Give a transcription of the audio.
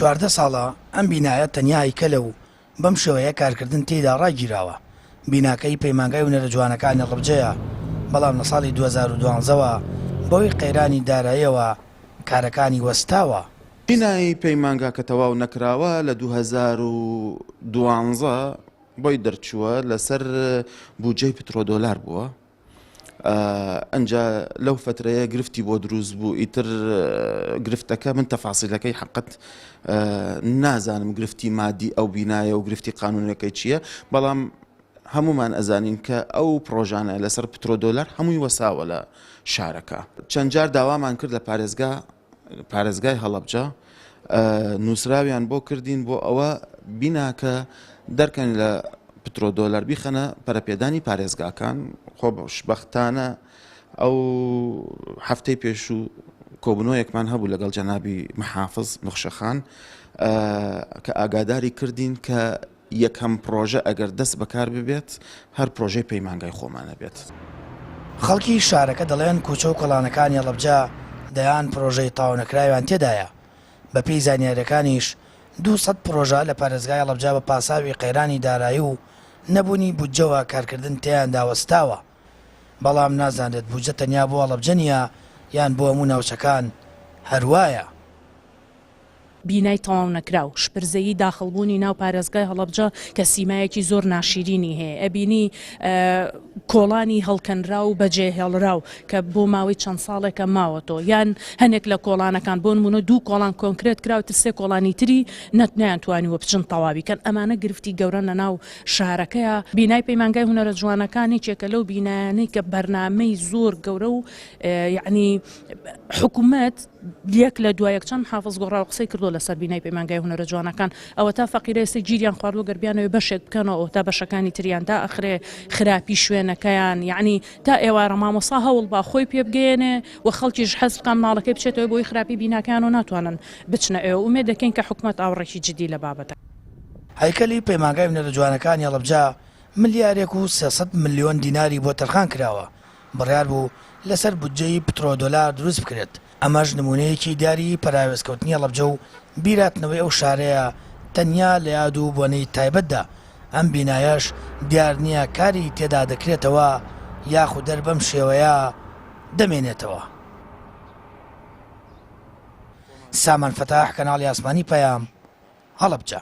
14 ساڵە ئەم بینایە تەنیا هەیکەلە و بەم شێوەیە کارکردن تێیدا ڕاگیراوە، بیناکەی پەیمانگای هونەرە جوانەکانی هەڵەبجەیە، بەڵام لە ساڵی 2012 وە بەهۆی قەیرانی داراییەوە کارەکانی وەستاوە. بینای پەیمانگا کە تەواو نەکراوە لە 2012 بۆی دەرچووە لەسەر بودجەی پترۆدۆلار بووە، ئەنجا لەو فترەیە گرفتی بۆ دروست بوو ئیتر گرفتەکە من تەفاسیلەکەی حقت نازانم گرفتی مادی ئەو بینایە و گرفتی قانونەکەی چییە بەڵام هەمومان ئەزانین کە ئەو پرۆژانە لەسەر پترۆدۆلار هەمووی وەساوە لە شارەکە چەند جار داوامان کرد لە پارێزگا پارێزگای هەڵەبجە نووسراویان بۆ کردین بۆ ئەوە بیناکە دەرکەن لە پترۆدۆلار بیخەنە پەرەپێدانی پارێزگاکان خۆشبەختانە ئەو هەفتەی پێشوو کۆبنەوەیەکمان هەبوو لەگەڵ جەنابی محافظ نخشەخان کە ئاگاداری کردین کە یەکەم پڕۆژە ئەگەر دەست بەکار ببێت هەر پڕۆژەی پەیمانگای خۆمانە بێت. خەڵکی شارەکە دەڵێن کوچە و کۆڵانەکانی هەڵەبجە دەیان پڕۆژەی تەواونەکراویان تێدایە، بەپێی زانیارییەکانیش 200 پڕۆژە لە پارێزگای هەڵەبجە بە پاساوی قەیرانی دارایی و نەبوونی بودجەوە کارکردن تێیاندا وەستاوە، بەڵام نازانرێت بودجە تەنیا بۆ هەڵەبجە نییە یان بۆ هەموو ناوچەکان هەروایە. بینای تەواونەکراو، شپرزەیی داخڵبوونی ناو پارێزگای هەڵەبجە کە سیمایەکی زۆر ناشیرینی هەیە، ئەبینی کۆڵانی هەڵکەنراو و بەجێهێڵراو کە بۆ ماوەی چەند ساڵێکە ماوەتەوە، یان هەنێک لە کۆڵانەکان بۆ نموونە دوو کۆڵان کۆنکرێت کراو تر سێ کۆڵانی تری نەیانتوانیوە بچن تەواوی کەن، ئەمانە گرفتی گەورەن لە ناو شارەکەیا. بینای پەیمانگای هونەرە جوانەکان یەکێکە لەو بینایانەی کە بەرنامەی زۆر گەورە و یەعنی حکومەت یەک لە دوا یەک چەند حافز گۆڕاوە قسەی کردووە لەسەر بینای پەیمانگای هونەرە جوانەکان ئەوەتا فەقیرە ئێستا گیریان خواردووە گەر بیانەوێ بەشێک بکەنەوە ئەوەتا بەشەکانی تریان دائەخرێ خراپی شوێنەکەیان یەعنی تا ئێوارە مامۆستا هەوڵ با خۆی پێ بگەیەنێ و خەڵکیش حەز بکا مناڵەکەی بچێتەوە بۆی خراپی بیناکەیان و ناتوانن بچنە ئەوێ ئومێد دەکەین کە حکومەت ئاوڕێکی جدی لە بابەتە هەیکەلی پەیمانگای هونەرە جوانەکانی هەڵەبجە ملیارێک و 300 ملیۆن دیناری بۆ تەرخان کراوە، بڕیار بوو لەسەر بودجەی پترۆدۆلار دروست بکرێت، ئەمەش نموونەیەکی دیاری پەراوێزکەوتنی هەڵەبجە و بیرهاتنەوەی ئەو شارەیە تەنیا لە یاد و بۆنەی تایبەتدا، ئەم بینایەش دیار نییە کاری تێدا دەکرێتەوە یاخود هەر بەم شێوەیە دەمێنێتەوە. سامان فەتاح، کەناڵی ئاسمانی پەیام، هەڵەبجە.